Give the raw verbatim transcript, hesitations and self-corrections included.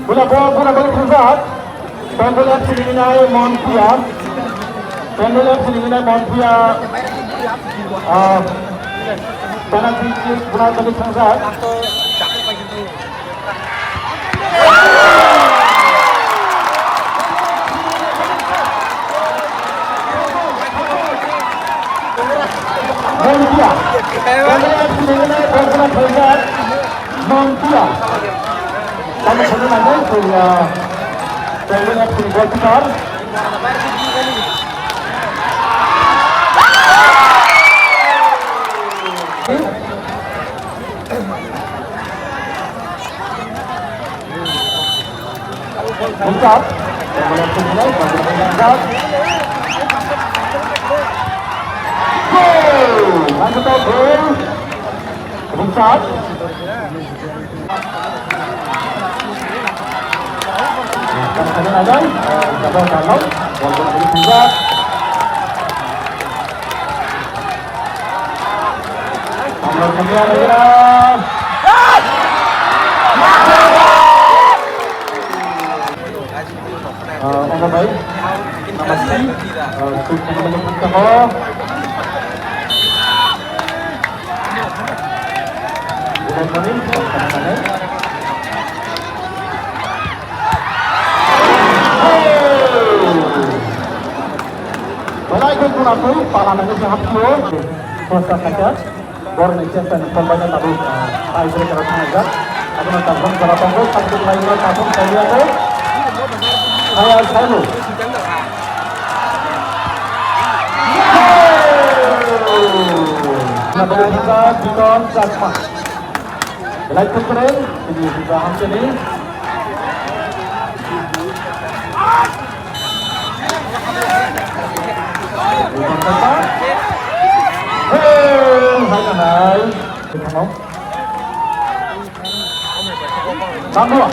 Bula bo, bula bo thangsak. Bengal F C ni nai Monpia. Bengal F C ni nai Monpia. Ah, penalty kick bula bo thangsak. Monpia. Monpia. Tamo sanu nangai kuya. Tamo nak sini goalkeeper. Buka. Gol! Lanjutkan gol. Buka. Buka. Omo bai, nama si, eh, sut nama ni pun tamo. Bukan kami, bukan kami. Belai khe guna khe pala nangwi se hapsio. Posta kaisa. Borni chesta ni tolbaina tabuk, ah, tie breaker o thangjak. Abono tabuk jora tongo, tabuk laino tabuk taiya ko. Haya saibo. Tabuk thangka Bikon Chakma. Belai kwkrwi, tini hwnba hamchini. Hey, hai, hai. Tamo.